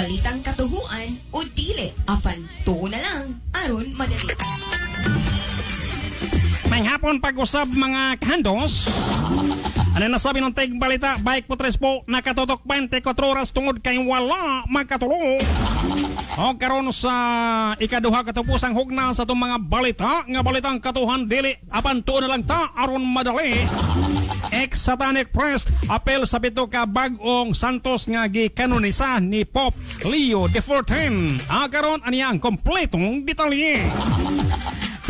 Balitang katuhuan o dili, apan tuo na lang aron madali. May hapon pag-usab, mga kahandos. Ano nasabi ng tig balita? Bike po tres po, nakatutok 24 oras tungod kay wala magkatulog. O karon sa ikaduha katapusang hugna sa itong mga balita nga balitang katuhan dili, apan tuon na lang ta aron madali. Ex-satanic priest apel sa pito ka bag-ong santos nga gikanonisa ni Pope Leo XIV. Ah, karon aniya ang kompletong detalye.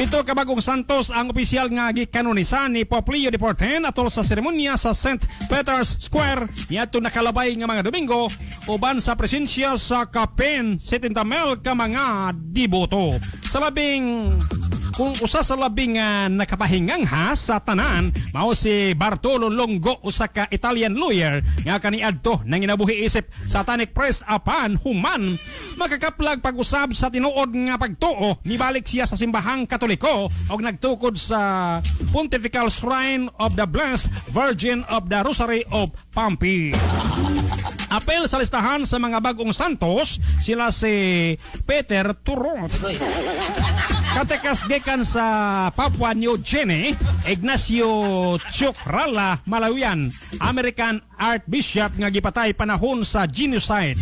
7 ka bagong santos ang opisyal nga gikanonisa ni Pope Leo XIV atol sa seremonya sa St. Peter's Square niadto nakalabay nga mga Domingo uban sa presensya sa kapin 70 mil ka mga deboto. Sa labing kung usa sa labing nakapahingangha sa tanan mao si Bartolo Longo, usa ka Italian lawyer nga kaniadto nanginabuhi isip satanic priest, apan human makakaplag pag-usab sa tinuod nga pagtuo, nibalik siya sa simbahang Katoliko og nagtukod sa Pontifical Shrine of the Blessed Virgin of the Rosary of Pampi. Apel sa listahan sa mga bagong santos sila si Peter Turot, katekas gikan sa Papua New Guinea, Ignacio Chukrala, Malawian, American Archbishop nga gipatay panahon sa genocide,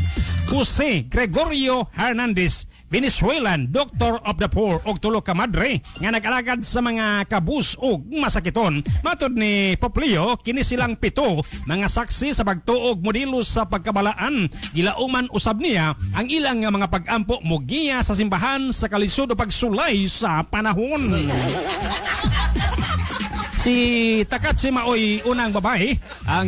Jose Gregorio Hernandez, Venezuelan Doctor of the Poor, og tulo ka madre nga nag-alagad sa mga kabus ug masakiton. Matod ni Pope Leo, kini silang 7 mga saksi sa pagtuog modelo sa pagkabalaan. Gilauman usab niya ang ilang nga mga pag-ampo mogiya sa simbahan sa kalisod o pagsulay sa panahon. Si Takaichi maoy unang babae ang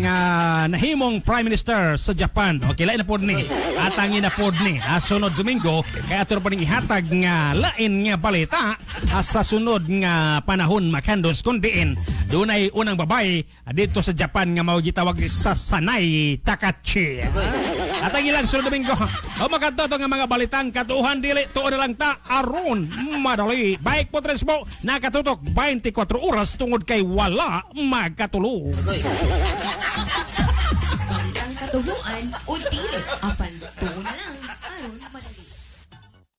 nahimong Prime Minister sa Japan. Okay, lain na pod ni. Atangin na pod ni. Sunod Domingo, kaya ato pa ning ihatag nga lain nga balita sa sunod nga panahon, makandos, kung diin dunay unang babae dito sa Japan nga mao gitawag sa Sanai Takaichi. Atang ilang sunod Domingo. O makadto nga mga balitang katuhan dili, tuon na lang ta aron madali. Bike po tres po, nakatutok 24 oras tungod kay wala magkatulog. Balitang katuhuan o dili, apan tuo na lang